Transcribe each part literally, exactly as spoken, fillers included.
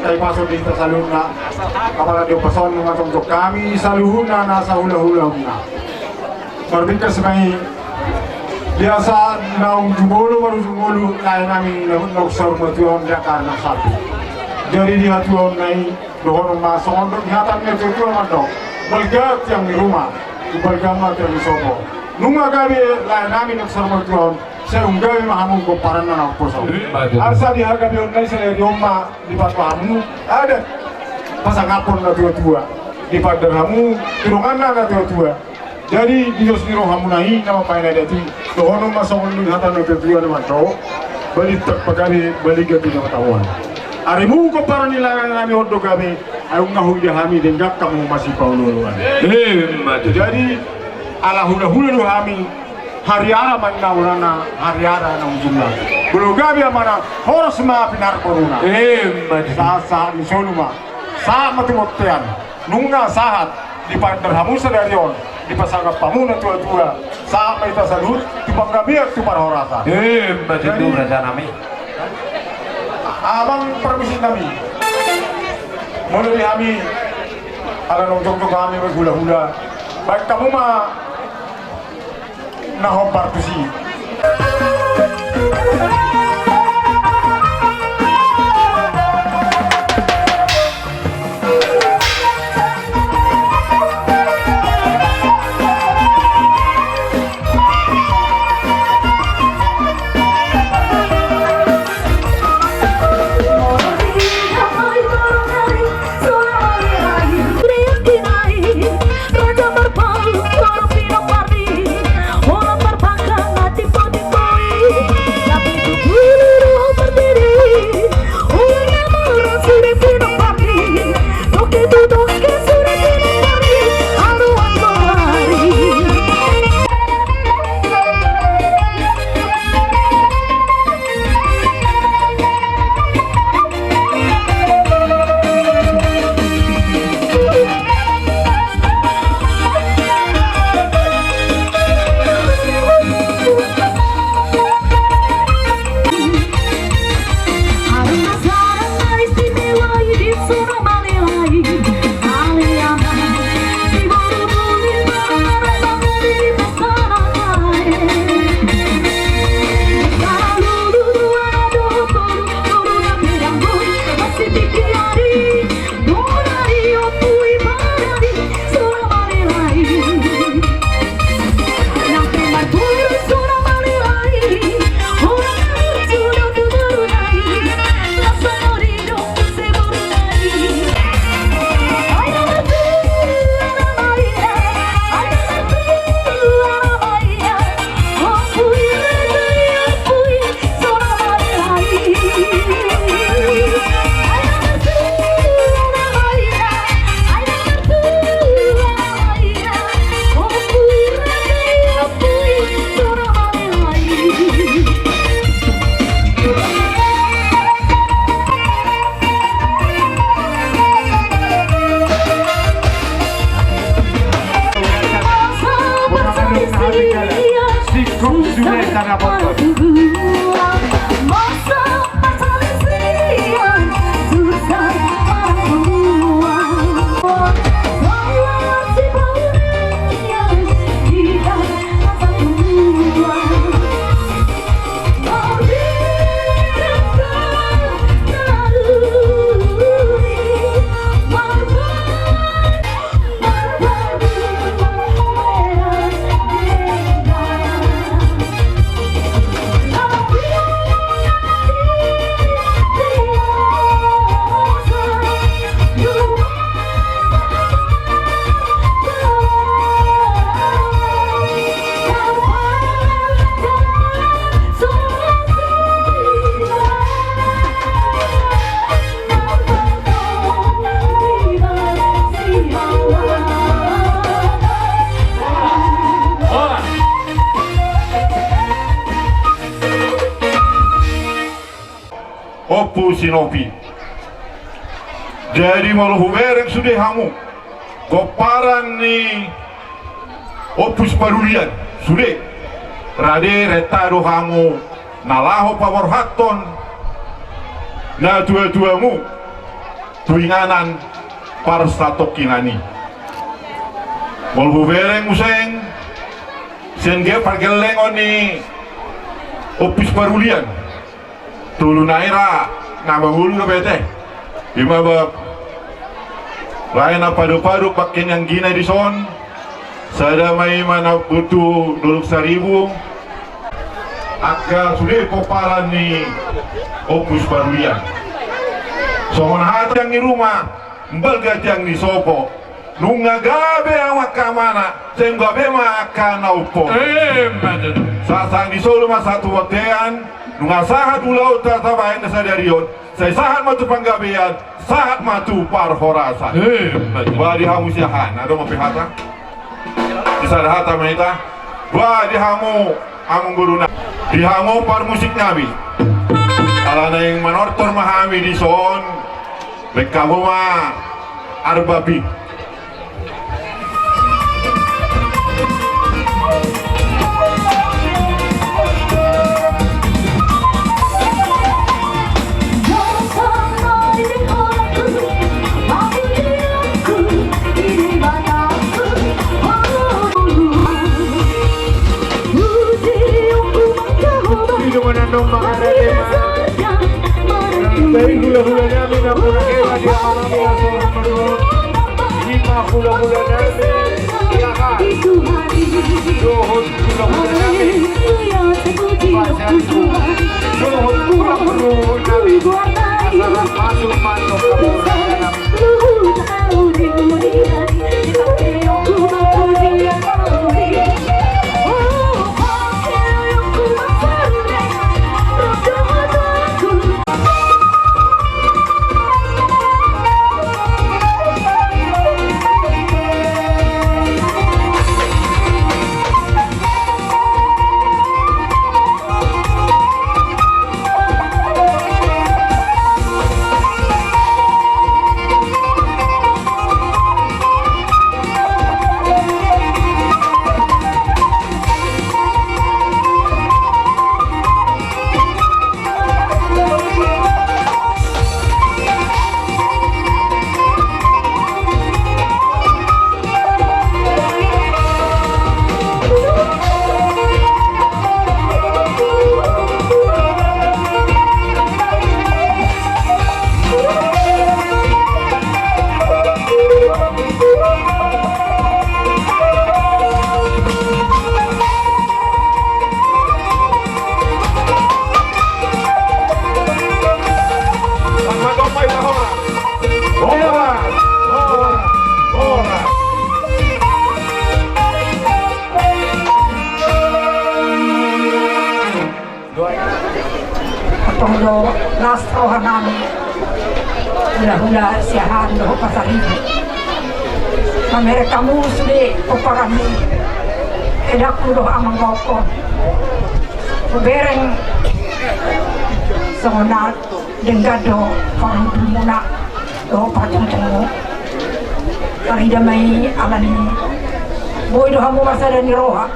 Sai pasu di hita saluhutna. Apala di pasu on nunga jongjong hami saluhutna na sahulahulana. Marbingkas ma i. Biasa naung jumolo marujung ngolu lae nami na saur matua on di angka na salpu. Jadi di hatuaonna i dohonon ma songon do di hata ni natuatua mandok, balga tiang ni ruma, balga ma tiang ni sopo. Nunga gabe lae nami na saur matua on, sai umgabe ma hamu pomparanna na umposo. Asa di hagabeonna i sadari on ma dipatupa hamu adat pasangaphon natuatua, dipandar hamu tu donganna natuatua. Jadi di dos ni rohamuna i na mambahen adat i, dohonon ma songon hata ni natuatua na mandok, balintang pagabe, balintang tu na matamuan. Arimu pomparan ni lae nami on do gabe, ai nunga huida hami denggan hamu masipaolooloan. Emma tutu. Jadi ala hulahula do hami, hariara ma ninna goarna, hariara na ujungna. Molo gabe amana, horas ma pinarboruna. Emma tutu. Sahat-sahat ni solu ma. Sahat ma tu bontean. Nunga sahat dipandar hamu sadari on, dipasangap hamu natuatua. Sahat ma hita saluhut tu panggabean tu parhorasan. Emma tutu. Jadi raja nami, amang parmisi nami, molo di hami ala naung jongjong hami marhulahula, baen hamu ma na hombar tusi. Ompu Sinopi. Jadi molo hubereng sude hamu pomparan ni Ompu Siparulian sude, rade renta do hamu na laho paborhathon natuatuamu tu inganan parsatongkinan i. Molo hubereng muse sian pargellengon ni Ompus Parulian, tolu nai ra na mangolu dope ate. Ima ba, lae na padopadop bangke ni anggina dison. Sada ma i ma na botu Dolok Saribu, angka sude pomparan ni Ompus Parulian. Songon hata tiang ni ruma, mbalga tiang ni sopo. Nunga gabe angka amana, sai gabe ma angka na umposo. Sahat-sahat ni solu ma sahat tu bontean. Nunga sahat ulaonta tabahen na sadari on, sai sahat ma tu panggabean, sahat ma tu parhorasan. Ba di hamu siahaan, adong dope hata? Di sada hata ma hita. Ba di hamu amangboru nami, di hamu parmusik nami. Ala naeng manortor ma hami dison, baen hamu ma Arbabi. Dari hula-hula nami na muna hela di amanami na so mardohot. Ima hula-hula nami. Dohot hula-hula nami. Dohot hula-hula nami. Asa masuk masuk ke hula-hula nami. Antong do las roha nami, hula-hula Siahaan dohot Pasaribu, mamereng hamu sude pomparan ni edakku dohot amangboruku. Hubereng songon na denggan do parhundulmuna dohot partungtungmu. Tarida ma i ala ni boi do hamu marsada ni roha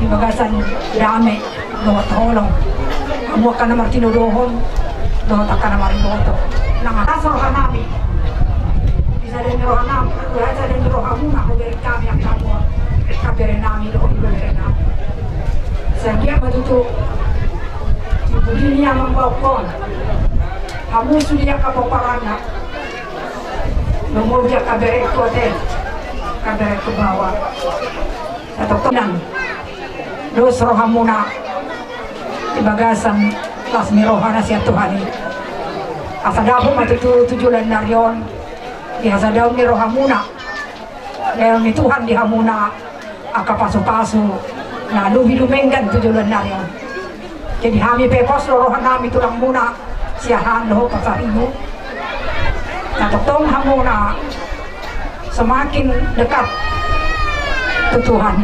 di bagasan dame dohot holong. Hamu angka na martinodohon dohot angka na mariboto. Nang las roha nami di sada ni roha nami, di sada ni rohamuna hubereng hami angka hamu, angka bere nami dohot bere nami. Sai anggiat ma tutu di pudi ni amangboruku on, hamu sude angka pomparanna, lumobi angka bereku ate, angka bereku baoa. Satongkin dos rohamuna di bagasan las ni roha na sian Tuhan i. Asa dapot ma tutu tu joloan ni ari on di hasadaon ni rohamuna, dao ni Tuhan di hamuna angka pasupasu na lobi dumenggan tu joloan ni ari on. Jadi hami pe pos do roha nami tulangmuna Siahaan dohot Pasaribu. Na tongtong hamuna semakin dekat tu Tuhan.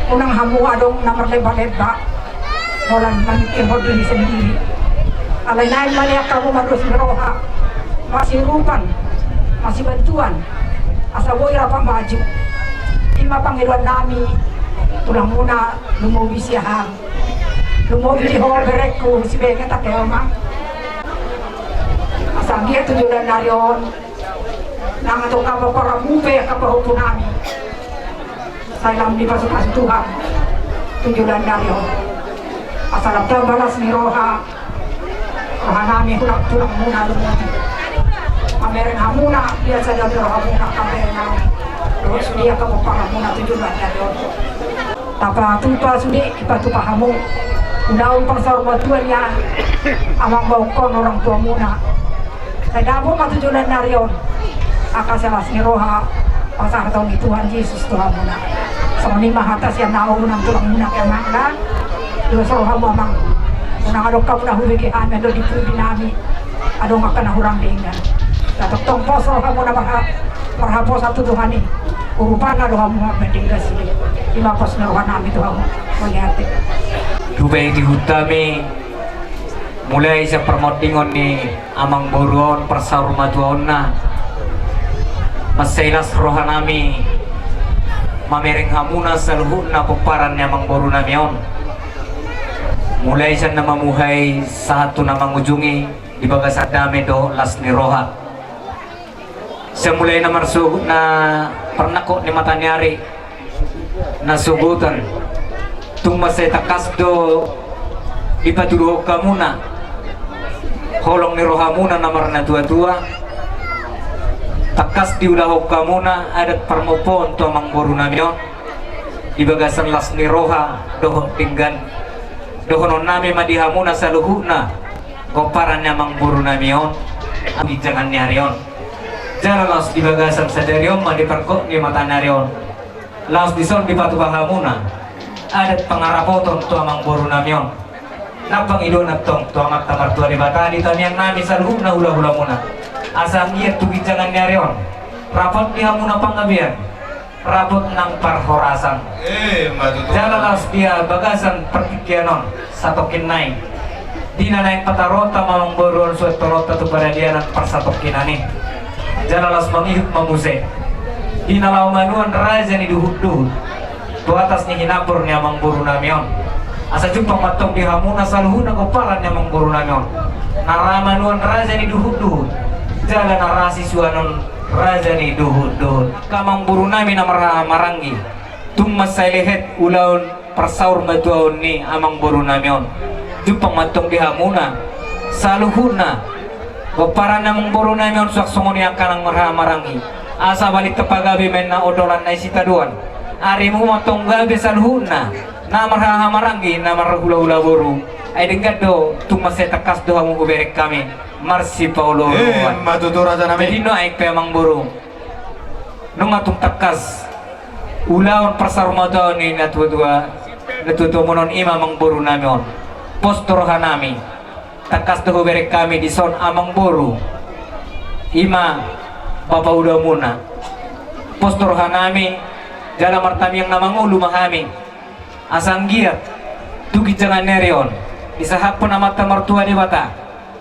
Unang hamu adong na marlemba-lemba holan mamikirhon diri sendiri. Alai naeng ma nian hamu mardos ni roha, masiurupan, masibantuan, asa boi rap maju. Ima pangidoan nami tulangmuna, lumobi Siahaan. Lumobi di ho bereku si Benget ate, ma. Asa Anggiat tu joloan ni ari on, nang adong hapomparanmu pe angka pahompu nami, sai lam dipasupasu Tuhan tu joloan ni ari on. Asa lam tamba las ni roha, roha nami hulak tulangmuna, lumobi mamereng hamuna, biasa jalo rohamuna, mamereng nami dohot sude angka pomparanmuna tu joloan ni ari on. Tapatupa sude, dipatupa hamu ulaon parsaurmatuaon ni amang boru on, orang tuamuna. Sai dapot ma tu joloan ni ari on angka las ni roha pasahaton ni Tuhan Jesus tu hamuna. Songon i ma hata sian ahu nang tulangmuna, amang, pos rohamu, amang. Unang adong hamu na hubege hami, adong di pudi nami adong angka na hurang denggan. Tatongtong pos rohamuna marha-, marhaposan tu Tuhan i. Urupanna do hamu mambege denggan sude. I ma pos ni roha nami tu hamu. Mauliate. Tupa i di hutami, mulai sian parmondingon ni amang boru on, parsaurmatuaonna, mansai las roha nami mamereng hamuna saluhutna pomparan ni amang boru nami on. Mulai sian na mamuhai sahat tu na mangujungi di bagasan dame dohot las ni roha. Sian mulai na marsogot na parnangkok ni mata ni ari, na sogotan, tung mansai tangkas do dipatuduhon hamuna holong ni rohamuna na marnatuatua. Tangkas diulahon hamuna adat parmompoon tu amang boru nami on di bagasan las ni roha dohot denggan. Dohonon nami ma di hamuna saluhutna pomparan ni amang boru nami on, di ginjangan ni ari on. Jala laos di bagasan sadari on ma di pargok ni mata ni ari on, laos dison dipatupa hamuna adat pangarapoton tu amang boru nami on. Nang pangidoan antong tu Amanta Martua Debata di tangiang nami saluhutna hulahulamuna, asa anggiat tu ginjangan ni ari on rapot di hamuna panggabean, rapot nang parhorasan. Eh, ma tutu. Jala laos di bagasan partingkian on, satongkin nai, di na naeng pataronta ma amang boru on suantononta tu paradianan parsatongkinan i. Jala laos mangihut ma muse di na laho manuan raja ni duhutduhut tu atas ni hinambor ni amang boru nami on. Asa jumpang ma antong di hamuna saluhutna pomparan ni amang boru nami on na ra manuan raja ni duhutduhut jala na ra sisuanon raja ni duhutduhut. Angka amang boru nami na marhahamaranggi, tung mansai lehet ulaon parsaurmatuaon ni amang boru nami on. Jumpang ma antong di hamuna saluhutna pomparan ni amang boru nami on, suang songon i angka na marhahamaranggi, asa balintang pagabe ma inna ondolan na i sitadoan. Arimu ma antong gabe saluhutna na marhahamaranggi, na marhulahula boru. Ai denggan do, tung mansai tangkas do hamu hubereng hami marsipaolooloan. Eh, ma tutu, raja nami. Jadi nuaeng pe amang boru, nunga tung tangkas ulaon parsaurmatuaon ni natuatua, natuatuamuna on, i ma amang boru nami on. Pos tu roha nami, tangkas do hubereng hami dison amang boru, i ma bapa udaumuna. Pos tu roha nami, jala martamiang na mangolu ma hami, asa anggiat tu ginjangan ni ari on disahaphon Amanta Martua Debata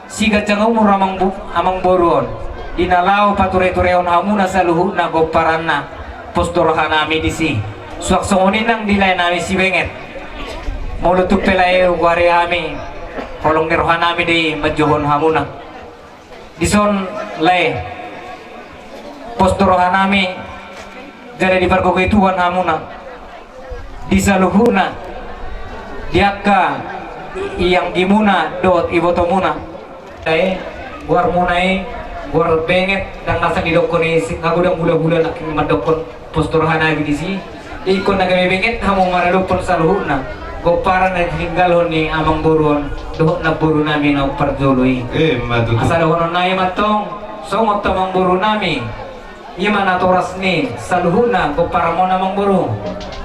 siganjang umur amang bo-, amang boru on, di na laho patureturehon hamuna saluhutna pomparanna. Pos tu roha nami disi, suang songon i nang di lae nami si Benget. Molo tung pe lae hugoari hami, holong ni roha nami do i manjouhon hamuna. Dison lae, pos tu roha nami, jala dipargogoi Tuhan hamuna di saluhutna, di angka ianggimuna dohot ibotomuna. Lae, goarmuna i goar Benget, ndang na sai didokkon i si-, nga godang hulahula nangkin mandokkon pos tu roha nami disi. Ingkon na gabe Benget hamu maradophon saluhutna pomparan na tininggalhon ni amang boru on dohot namboru nami na umparjolo i. Eh, ma tutu. Asa dohonon nami ma antong songon tu amang boru nami, i ma natoras ni saluhutna pomparanmon amang boru.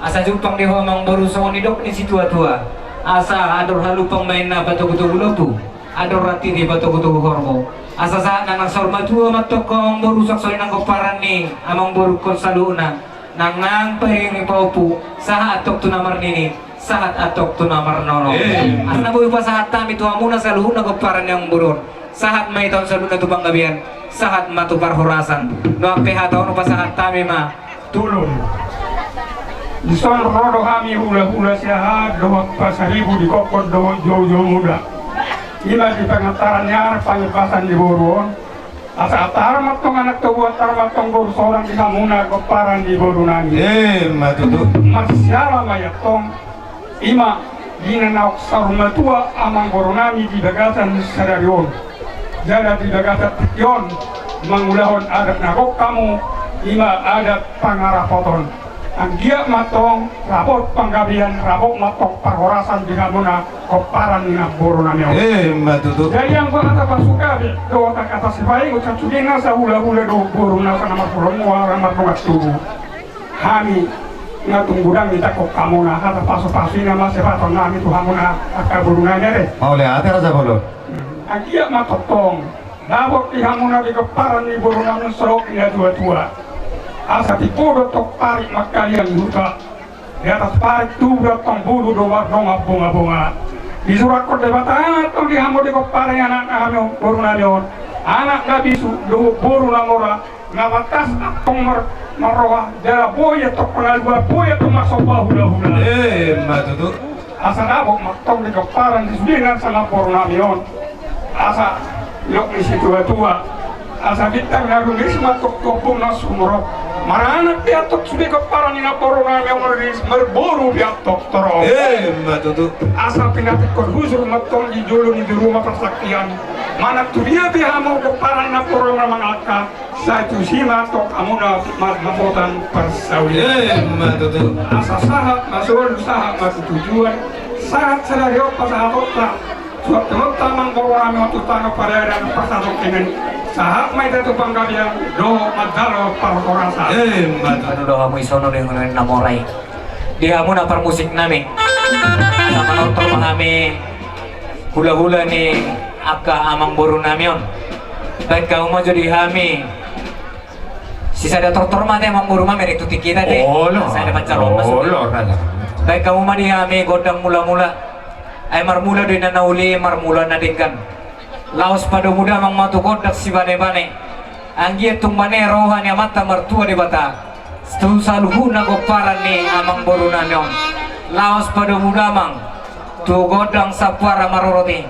Asa jumpang di ho amang boru songon nidok ni situatua, asa andor halumpang ma inna patogutogu lombu, andor rantiti patogutogu horbo. Asa sahat nang na saur matua ma antong ho amang boru, suang songon i nang pomparan ni amang borungkon saluhutna, nang nang pairing ni pahompu, sahat antong tu na marnini, sahat antong tu na marnono. Eh. Asa na boi hupasahat hami tu hamuna saluhutna pomparan ni amang boru on, sahat ma hita on saluhutna tu panggabean, sahat ma tu parhorasan. Nuaeng pe hata on hupasahat hami ma. Tulung. Dison ro do hami hulahula Siahaan dohot Pasaribu di Kokkon dohot joujou muna. I ma di pangantaran ni ari pangibasan ni boru on. Asa antar ma antong anak togu, antar ma antong boru sorang di hamuna gomparan ni boru nami. Emma tutu. Marsiala ma i antong, i ma di na naung saur matua amang boru nami di bagasan sadari on. Jala di bagasan tingki on mangulahon adat na gok hamu, i ma adat pangarapoton. Anggiat ma antong dapot panggabean, dapot ma antong parhorasan di hamuna gomparan ni namboru nami on. Emma tutu. Jadi anggo hata pasu gabe dohot hata sipaingot, sasudena sahulahula dohot boru nasa na marpulon muara mardongan tubu, hami na tung godang ditangkok hamuna hata pasupasu i na masipaingot nami tu hamuna angka boru nami ate. Mauliate raja bolon. Anggiat ma tongtong dapot di hamuna di gomparan ni boru nami on songon na tuatua. Asa timbo do antong parik mangkaliang di huta, di atas parik tubu do antong bulu do mardongan bongabonga. Disurathon Debata ma antong di hamu di gomparan ni anak nami on, boru nami on, anak na bisu dohot boru na mora, na pantas antong mar-, marroha, jala boi antong pangaluar, boi antong marsomba hulahula. Emma tutu. Asa dapot ma antong di gomparan ni sude nasa namboru nami on, asa didok ni situatua, asa bintang na rumiris ma antong tu ombun na sumorop. Maranak be antong sude gomparan ni namboru nami on riris, marboru be antong torop. Emma tutu. Asa pinantikhon husur ma antong di jolo ni juru ma parsaktian. Manang tu dia be hamu gomparan ni namboru nami on mangalangka, sai tusi ma antong hamuna ma-, mamboan parsaulian. Emma tutu. Asa sahat ma solu, sahat ma tu tujuan. Sahat sadari on pasahatonta, suang tu amang boru nami on tu tano Pariaman, pasahaton emen. Sahat ma hita tu panggabean dohot manjalo parhorasan. Emma tutu. Anu do hamu i sonon do i na mora i. Di hamuna parmusik nami, asa manortor ma hami hulahula ni angka amang boru nami on. Baen hamu ma jo di hami. Sisada tortor ma ate amang boru nami on tu tingki i ate. Olo. Sisada pancaron ma sude. Olo, raja. Baen hamu ma di hami gondang mulamula. Ai marmula do inna na uli, marmula na denggan. Laos padomu damang ma tu gondang sibanebane. Anggiat tung bane roha ni Amanta Martua Debata tu saluhutna gomparan ni amang boru nami on. Laos padomu damang tu gondang sampuara marorot i.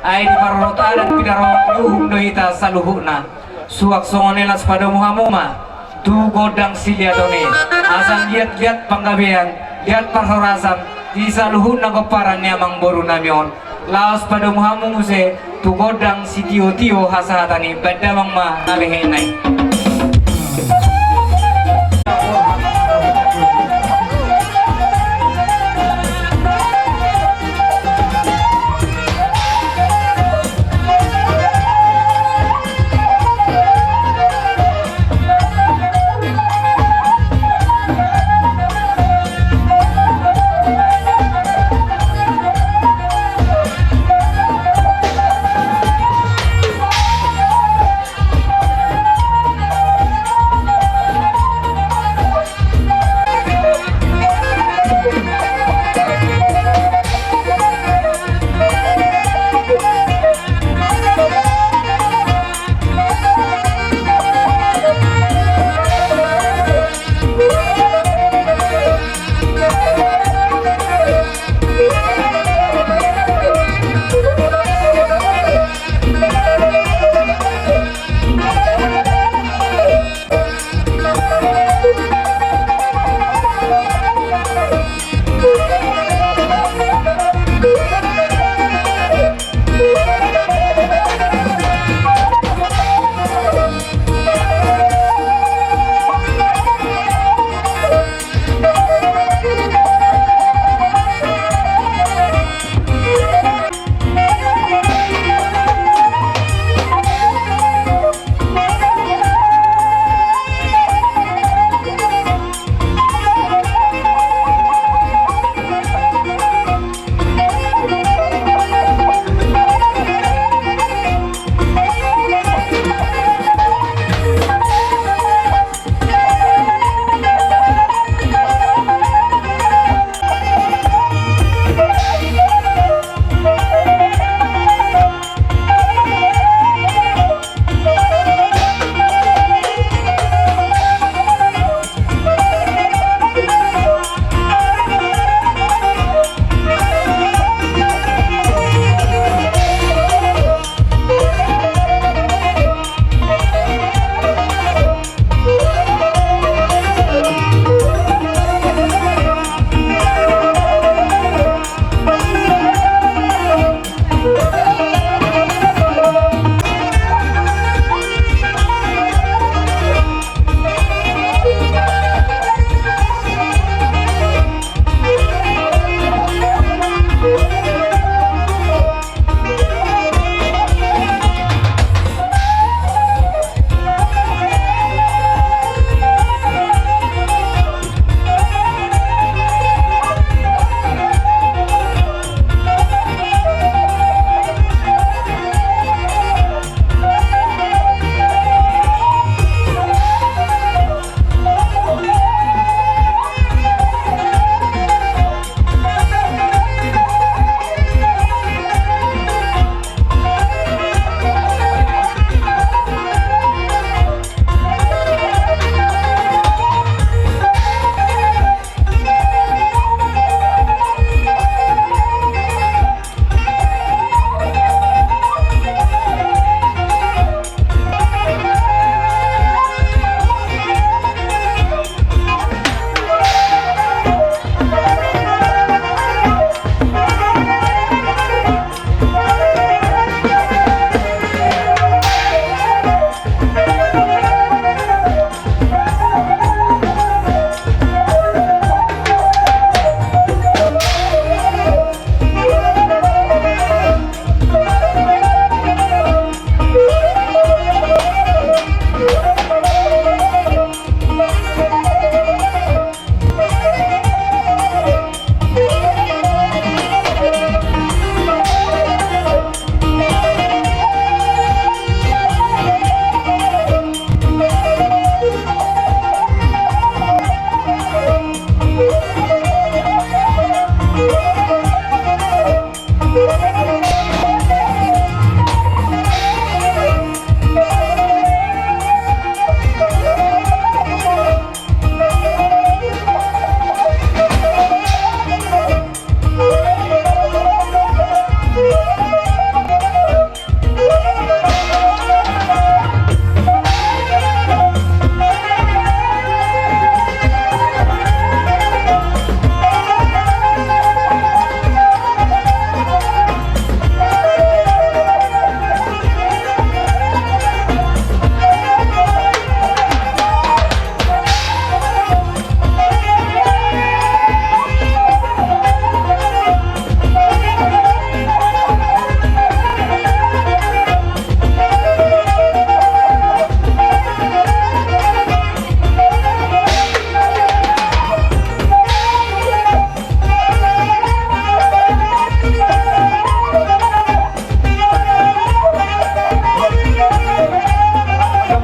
Ai diparorot adat pinarorot ni uhum do hita saluhutna. Suang songon i laos padomu hamu ma tu gondang siliaton i. Asa anggiat liat panggabean, liat parhorasan di saluhutna gomparan ni amang boru nami on. Laos padomu hamu muse tu gondang sitiotio hasahatan i. Baen damang ma na lehena i.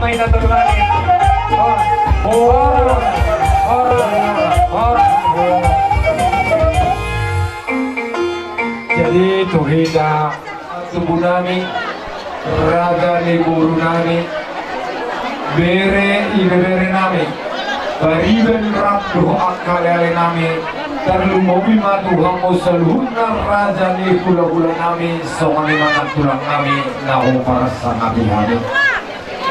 Jadi tu hita tubu nami, raja ni boru nami, bere ibebere nami, pariban rap dohot angka aleale nami, tarlumobi ma tu hamu saluhutna raja ni hulahula nami, songon i ma tulang nami na huparsangapi hami.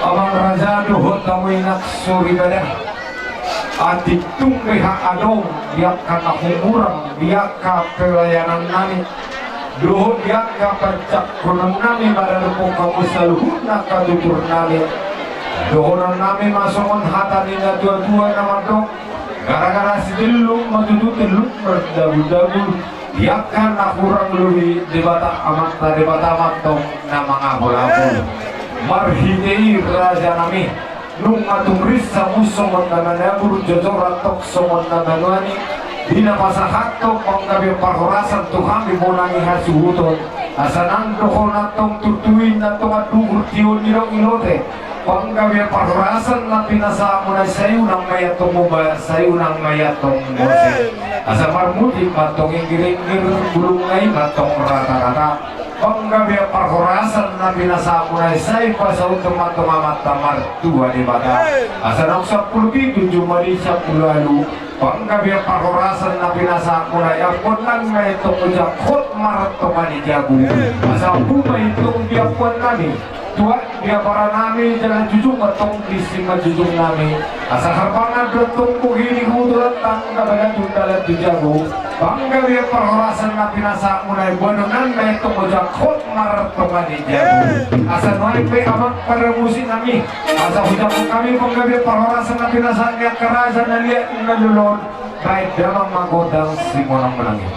Amang raja dohot hamu inang soripada, atik tung beha adong di angka na humurang di angka pelayanan nami dohot di angka panjangkonon nami, maradophon hamu saluhutna angka tutur nami. Dohonon nami ma songon hata ni na tuatua na mandok, gara-gara sitelluk ma tutu telluk mardabudabul. Di angka na hurang lobi, Debata Amanta Debata ma antong na mangapulapul. Marhite i raja nami, nunga tung rinsa musongon na manabur, jojor antong songon na manuani, di na pasahathon panggabean parhorasan tu hami bona ni hasuhuton, asa nang dohonon antong turtu i na tongan duhur tio ni dok ilote. Panggabean parhorasan na pinasahatmuna i, sai unang ma i antong muba, sai unang ma i antong mose. Asa marmutik ma antong inggiringgir, bulungna i ma antong ratarata. Panggabean parhorasan na pinasahatmuna i, sai pasauthon ma antong Amanta Martua Debata. Asa naung sampulu pitu jumadi sampulu ualu. Panggabean parhorasan na pinasahatmuna i, ampuonnami ma i antong ojak hot martonga ni jabu. Asa ompu ma i antong di ampuannami. Tuat di amparan nami, jala jujung ma antong di simanjujung nami. Asa harbangan do antong bohi ni huta, tangga balatuk dalan tu jabu. Panggabean parhorasan na pinasahatmuna i, boanonnami ma i antong ojak hot martonga ni jabu. Asa nuaeng pe amang paramusik nami, asa hujangkon hami panggabean parhorasan na pinasahat ni angka raja na liat na lolo on, baen damang ma gondang simonangmonang i.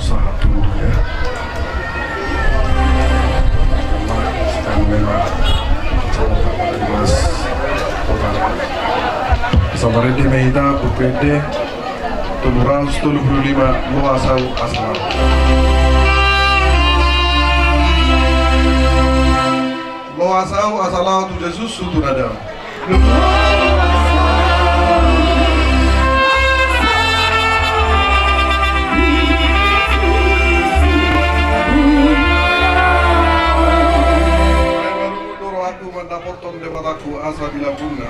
Satu, ya. Samarende ma hita, buku ende tolu ratus tolu pulu lima, Loas ahu asa lao. Loas ahu asa lao tu Jesus suhut tu na dao. Rohangku mandapothon Debataku asa bilangkuna.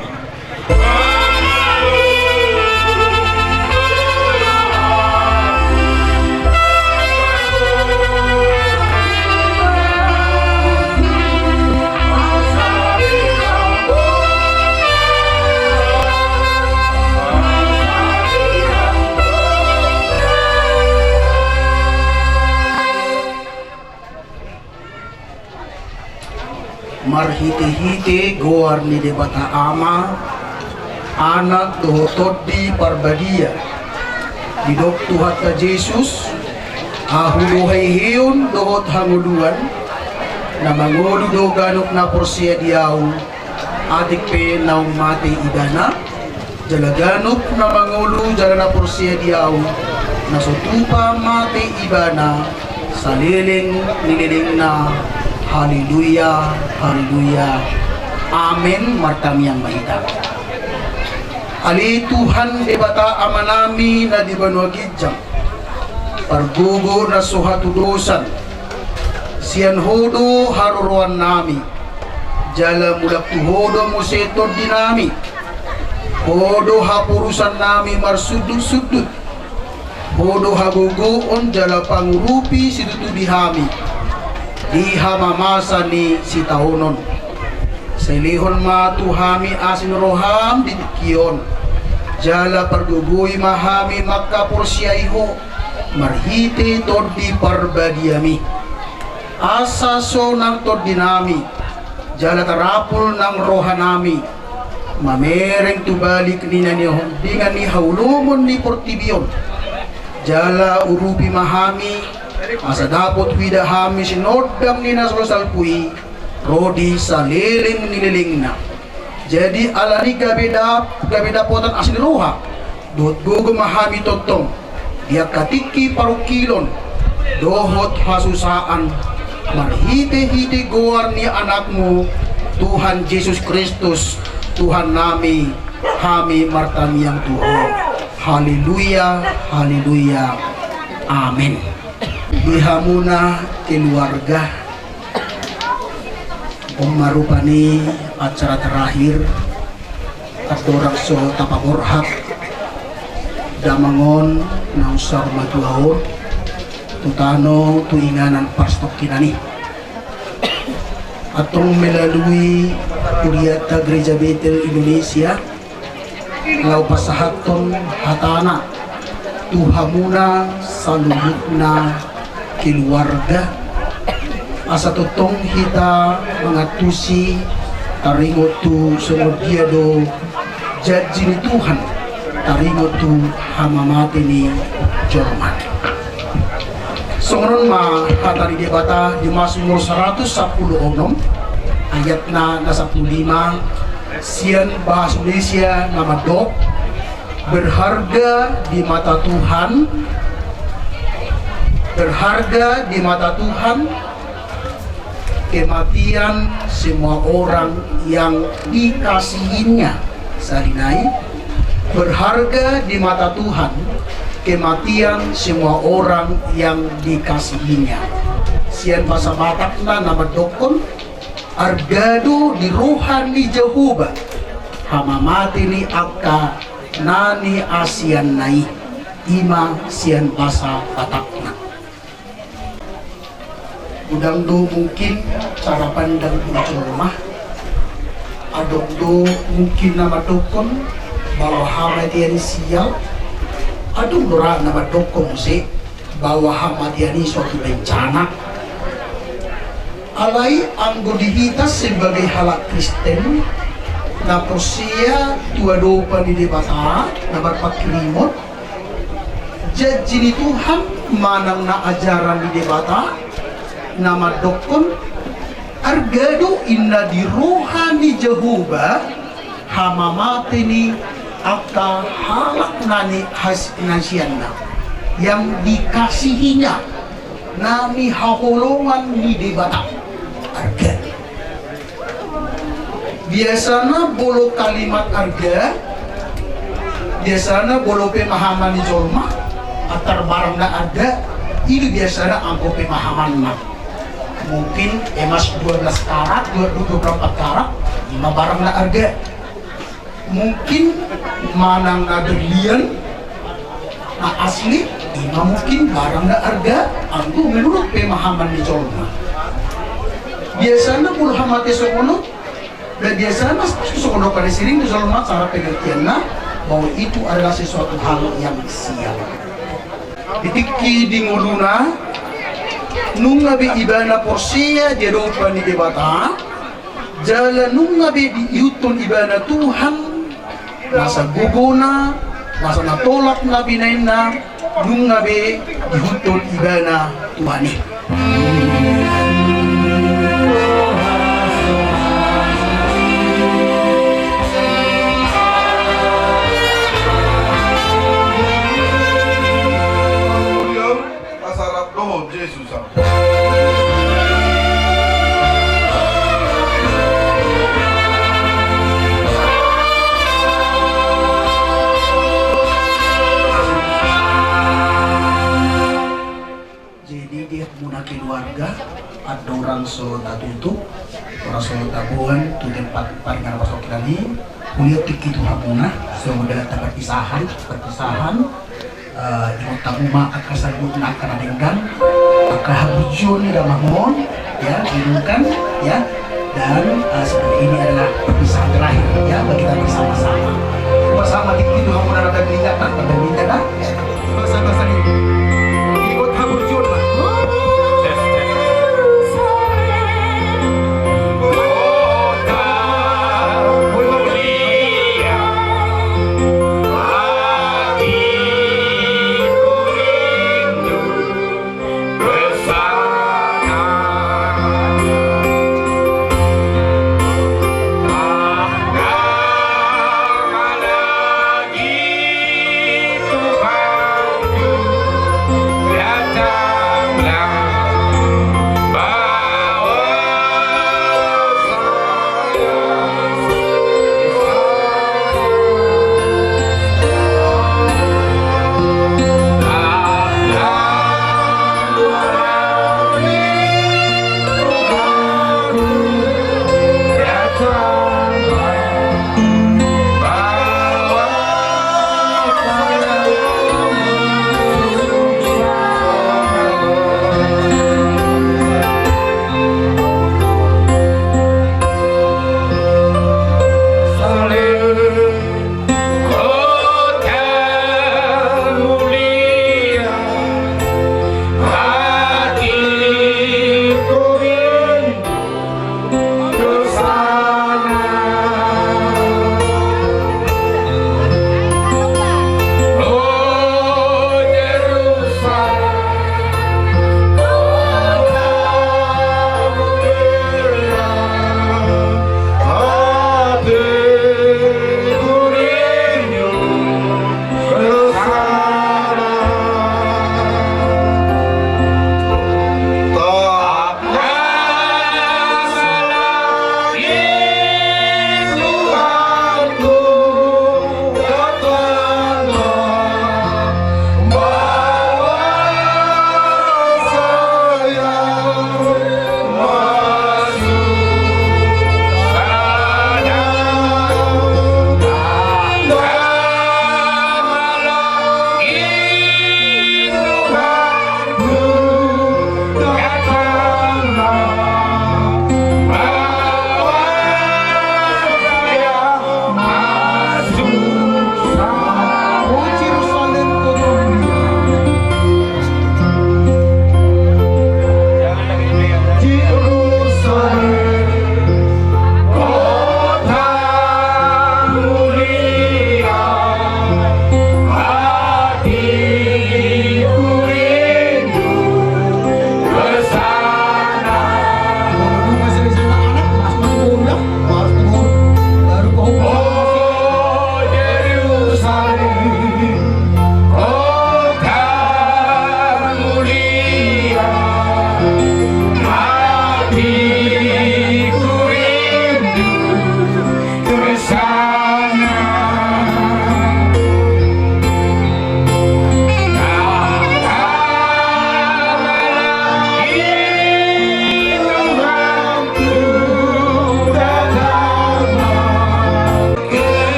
Marhite-hite goar ni Debata Ama, Anak dohot Tondi Parbadia, didok Tuhanta Jesus, ahu do haheheon dohot hangoluan, na mangolu do ganup na porsea di ahu, atik pe naung mate ibana, jala ganup na mangolu jala na porsea di ahu, na so tupa mate ibana, saleleng ni lelengna. Haleluya, haleluya. Amen. Martamiang ma hita. Ale Tuhan Debata Amanami na di banua ginjang, pargogo na so hatudosan, sian Ho do haroroannami, jala mulak tu Ho do muse tondinami. Ho do haporusannami marsundut-sundut. Ho do hagogoon jala pangurupi situtu di hami di hamamasa ni sitaonon. Sai lehon ma tu hami asi ni roham di tingki on, jala pargogoi ma hami mangkaporseai Ho marhite Tondi Parbadiami. Asa sonang tondinami, jala tarapul nang rohanami, mamereng tu balik ni na nihondingan ni haholomon ni portibi on. Jala urupi ma hami, asa dapot huida hami sinondang ni na so salpu i, ro di saleleng ni lelengna. Jadi alani gabe dap-, gabe dapotan asi ni roha dohot gogo ma hami tongtong di angka tingki parungkilon dohot hasusaan, marhite-hite goar ni Anakmu, Tuhan Jesus Kristus, Tuhannami, hami martamiang tu Ho. Haleluya, haleluya. Amen. Di hamuna keluarga, on ma rupani acara terakhir, andorang so tapaborhat damang on naung saur matua on tu tano tu inganan parsatongkinan i. Antong melalui Kuriata Gereja Betel Indonesia, laho pasahathon hatana tu hamuna saluhutna keluarga, asa tongtong hita mangantusi taringot tu songon dia do janji ni Tuhan taringot tu hamamate ni jolma. Songon on ma hata ni Debata di Mazmur saratus sampulu onom, ayatna na sampulu lima, sian bahasa Indonesia na mandok, "Berharga di mata Tuhan, berharga di mata Tuhan kematian semua orang yang dikasihi-Nya." Sahali nai, "Berharga di mata Tuhan kematian semua orang yang dikasihi-Nya." Sian bahasa Batakna na mandokkon, "Arga do di roha ni Jahowa hamamate ni angka na niasianna i." I ma sian bahasa Batakna. Godang do mungkin cara pandang ni jolma. Adong do mungkin na mandokkon bahwa hamatean i sial. Adong do ra na mandokkon muse bahwa hamatean i suatu bencana. Alai anggo di hita sebagai halak Kristen na porsea tu adopan ni Debata na marpangkirimon, janji ni Tuhan manang na ajaran ni Debata na mandokkon, arga do inna di roha ni Jahowa hamamate ni angka halak na nihas-, niasianna, yang dikasihi-Nya, na nihaholongan ni Debata. Arga. Biasana molo kalimat arga, biasana molo pemahaman ni jolma, antar barang na arga, i do biasana anggo pemahamanna. Mungkin emas dua belas karat, dua, dua puluh empat karat, i ma barang na arga. Mungkin manang na berlian, na asli, i ma mungkin barang na arga, anggo menurut pemahaman ni jolma. Biasana molo hamate songon on, dan biasana songon on, pada sering di jolma cara pengertianna bahwa itu adalah sesuatu hal yang sial. Di tingki di ngoluna, nunga be ibana porsea di adopan ni Debata, Jala nunga be diihuthon ibana Tuhan nasa gogona, nasa na tolap na binahenna, nunga be diihuthon ibana Tuhan i. Asa rap dohot Jesus. Jadi di hamuna keluarga, andorang so tatutup, andorang so taboan tu tempat paringanan Paskah on, huliat tingki tu hamuna, so mendapatkan perpisahan, perpisahan, eh, ingot hamu ma angka saluhutna angka na denggan, angka haburjuon ni damang on, ya, renungkan, ya, dan, eh, seperti ini adalah perpisahan terakhir, ya, bagi kita bersama-sama. Bersama tingki tu hamuna na denggan, na denggan, na. Basa-basa ni. Ingot haburjuon ma.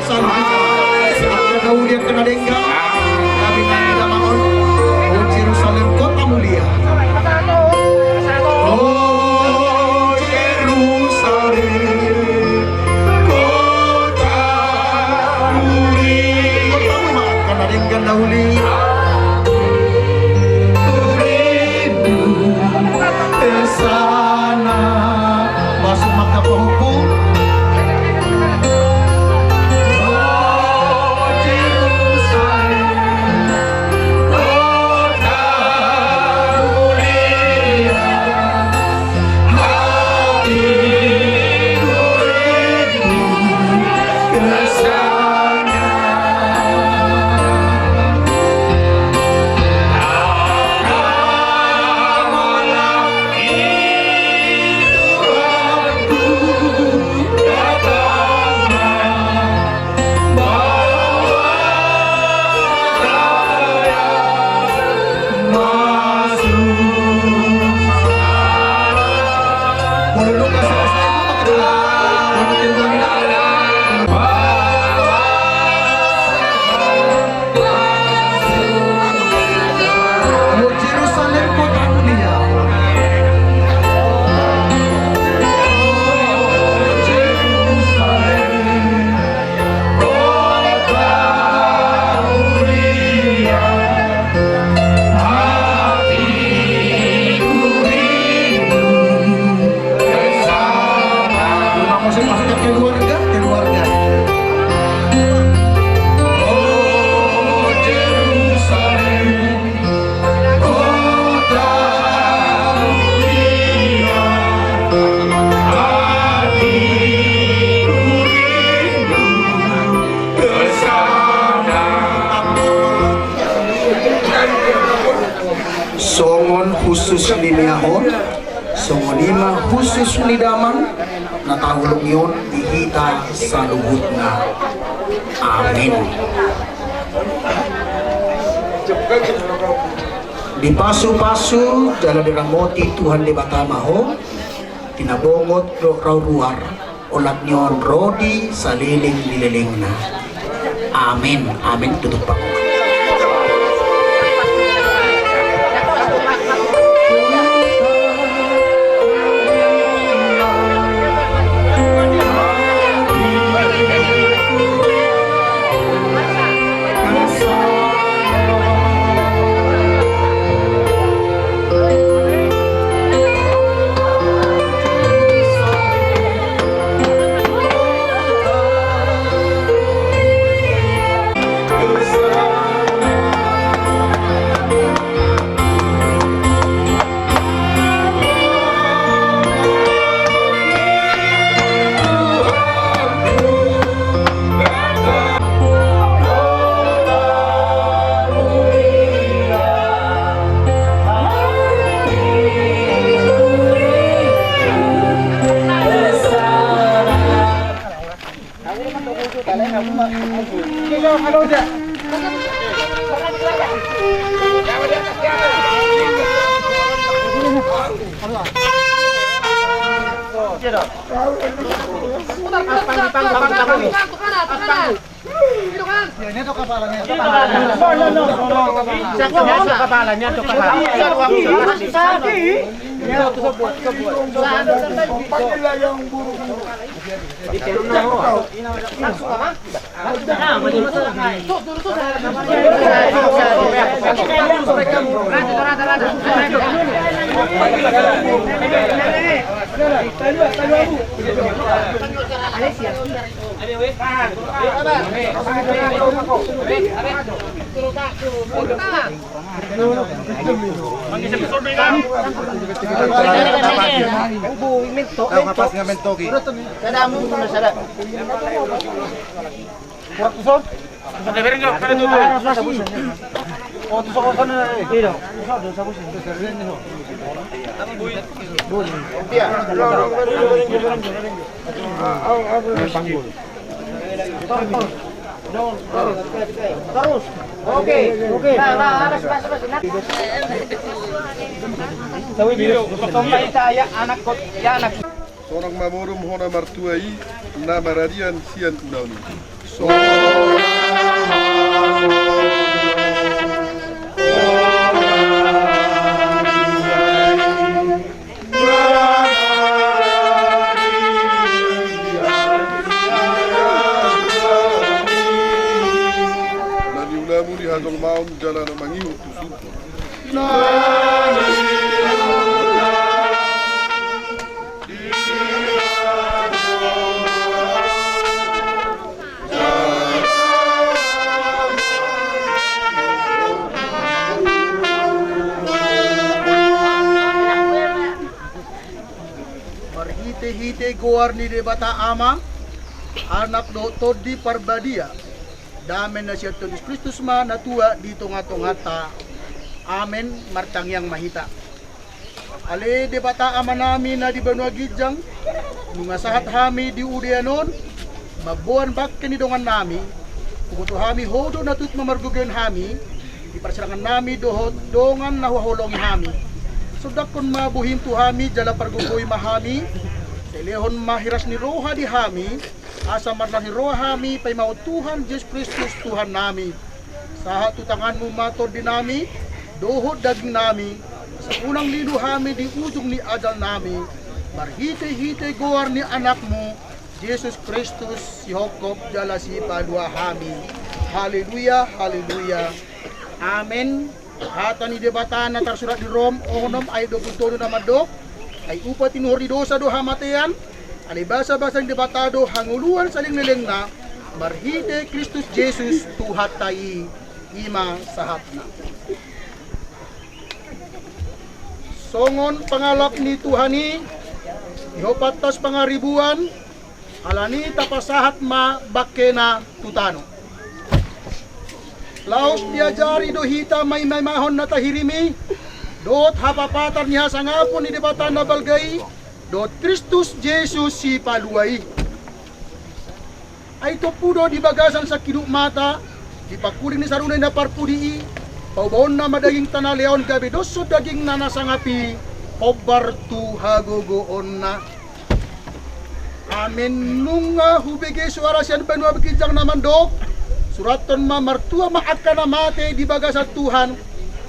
Salam. Angka na uli, angka na denggan. Kami nang di damang on. O Jerusalem, kota mulia. O Jerusalem, kota mulia. Angka na denggan na uli. Hushus ni Mehun, songon i ma hushus ni Damang, na taholongi on di hita saluhutna. Amin. Dipasupasu jala diramoti Tuhan Debata ma ho, di na bongot dohot rau ruar, olat ni on ro di saleleng ni lelengna. Amin. Amin. Tutup, Pak. Torus. Oke. Oke. Nah, nah, awas, awas, awas. Nah. Tahu ini, tomba ita, ya, anak kot, ya, anak. Sonang ma modom hona martua i, na maradian sian ulaon i. Na niulamu di hajolmaon jala na mangihut tu surgo. Marhitehite goar ni Debata Ama, Anak dohot Tondi Parbadia, dame na sian Tuhan Jesus Kristus ma na tua di tongatonganta. Amen. Martangiang ma hita. Ale Debata Amanami na di banua ginjang, nunga sahat hami di udean on mamboan bangke ni dongannami. Huboto hami Ho do na tutu mamargogoion hami di parsiranganmi dohot dongan na huhaholongi hami. Sondanghon ma bohim tu hami jala pargogoi ma hami. Sai lehon ma hiras ni roha di hami, asa marlas ni roha hami paimahon Tuhan Jesus Kristus Tuhannami. Sahat tu tanganmu ma tondinami dohot dagingnami, asa unang lilu hami di ujung ni ajalnami, marhitehite goar ni Anakmu Jesus Kristus, sihophop jala sipalua hami. Haleluya, haleluya. Amen. Hata ni Debata na tarsurat di Rom onom ayat dua pulu tolu na mandok: Ai upa tinuhor ni dosa do hamatean, alai basabasa ni Debata do hangoluan saleleng ni lelengna, marhite Kristus Jesus Tuhanta i. I ma sahatna. Songon pangalap ni Tuhan i, di hopattas pangaribuan, alani tapasahat ma bangkena tu tano. Laos diajari do hita maimaimahon na tahirim i, dohot hapapatan ni hasangapon ni Debata na balga i, dohot Kristus Jesus Sipalua i. Ai tompu do di bagasan sangkiduk mata, di pangkuling ni sarune na parpudi i, paubaonna ma dagingta na leaon gabe doshon dagingna na sangap i, hombar tu hagogoonna. Amen. Nunga hubege soara sian banua ginjang na mandok: Surathon ma, martua ma angka na mate di bagasan Tuhan.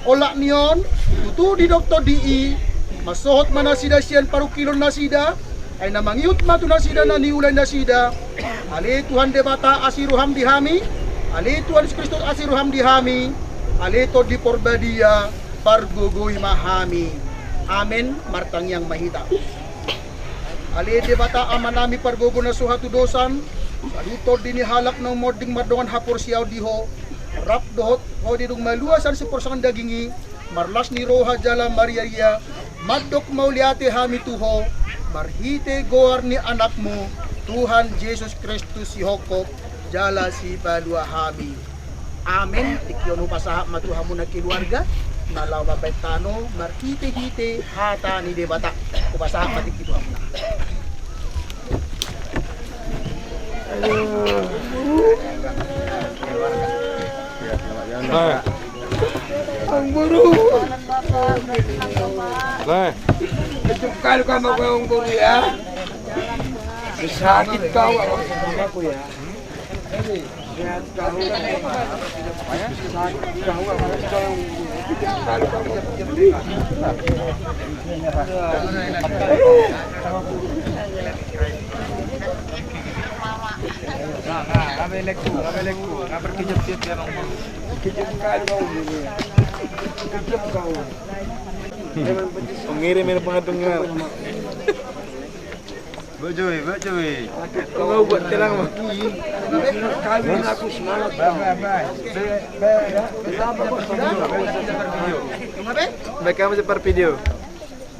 Olat ni on, tutu didok tondi i, mansohot ma nasida sian parungkilon nasida, ai na mangihut ma tu nasida na niula ni nasida. Ale Tuhan Debata, asi roham di hami. Ale Tuhan Jesus Kristus, asi roham di hami. Ale Tondi Porbadia, pargogoi ma hami. Amen. Martangiang ma hita. Ale Debata Amanami pargogo na so hatudosan, saluhut tondi ni halak na umonding mardongan haporseaon di Ho, rap dohot Ho di dung malua sian siporseaon daging i, marlas ni roha jala mariaria, mandok mauliate hami tu Ho, marhite goar ni Anakmu, Tuhan Jesus Kristus, sihophop jala sipalua hami. Amen. Tingki on hupasahat ma tu hamuna keluarga na laho mambahen tano marhitehite hata ni Debata. Hupasahat ma tingki tu hamuna. Amang Boru. Lah. Kecil kali kamu, Amang Boru, ya. Sakit kau, Amang Boru, ya. Mengirim ini pengatungan. Bojoi, bojoi. Mau buat terang, Bang. Kawin aku semangat, Bang. Baik, kami seperti video.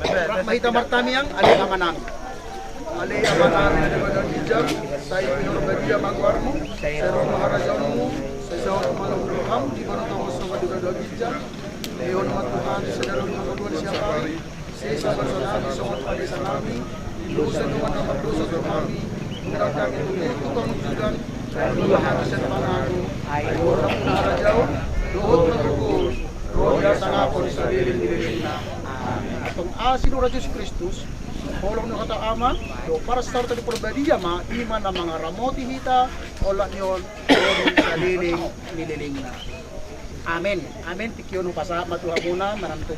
Rap ma hita martangiang, ale Amanami. Ale Amanami na di banua ginjang, sai pinarbadia ma goarmu, sai ro ma harajaonmu, sai saut ma lomo ni roham di banua tonga on songon na di banua ginjang. Lehon ma Tuhan sadari on hangoluan siapari. Sesa basanami songon panesanami di dosa ni dongan na mardosa tu hami. Unang hami togihon tu pangunjunan, jala uduti hami sian pangago. Ai Ho do harajaon dohot hagogoon dohot hasangapon saleleng ni lelengna. Amen. Antong asi ni Tuhan Jesus Kristus, holong ni Debata Ama, dohot parsaoranta ni Parbadia ma, i ma na mangaramoti hita, olat ni on, saleleng ni lelengna. Amen. Amen. Tingki on hupasahat ma tu hamuna manang tu.